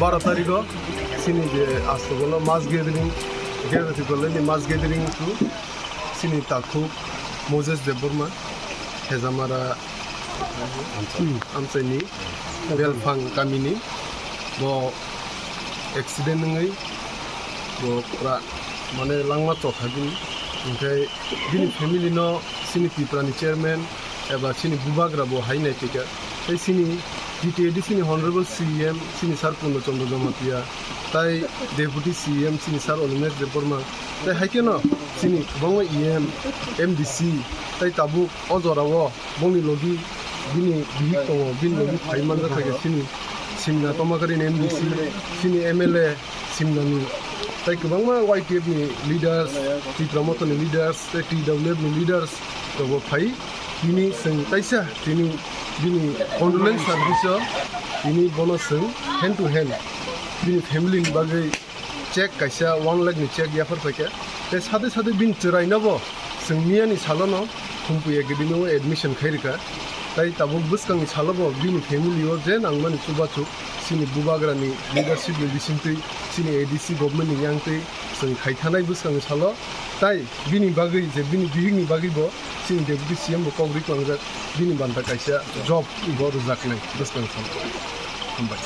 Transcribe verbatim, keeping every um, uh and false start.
Baro tarigo chini je Astogolo mass gathering, Greater Tipralandni mass gathering to chini takhuk Moses Debbarma, Hejamara, hmm, amchaini Belphang kamini bo accident wngwi bo pura mane langma chokha bini. Hinkhe bini family no chini Tiprani chairman eba chini bubagra bo hai nai pika. Tei chini T T A D C ni Honorable C E M chini Sir Purno Chandra Jamatia, tai Deputy C E M chini Sir Animesh Debbarma, tei hai kheno chini kwbangma E M, M D C, tei tabuk o jorao bongni logi bini bihik tongo, bini logi phai manjak kha khe chini Simna Tomakari ni M D C, chini M L A Simnani, tei kwbangma Y T F ni leaders, Tipra Motha ni leaders, tei T W F ni leaders rokbo phai. Tini chwng kaisa tini bini condolence service o tini bono chwng hand to hand bini family ni bagwi check kaisa one lakh ni check yaphar paikha. Tei sade sade bini chwraino bo chwng miyani salono Humpui Academy o admission khai rwkha. Tai tabuk bwskangni salo bo bini family o je nangmani chubachu chini bubagrani leadership ni bisingtwi, chini A D C government ni yangtwi chwng khai thanai bwskangni salo. Tai bini bagwi je bini bihikni bagwi bo chini Deputy C M bo kok ri tlangjak, bini banta kaisa job bo rwjaknai bwskang salo. Hambai.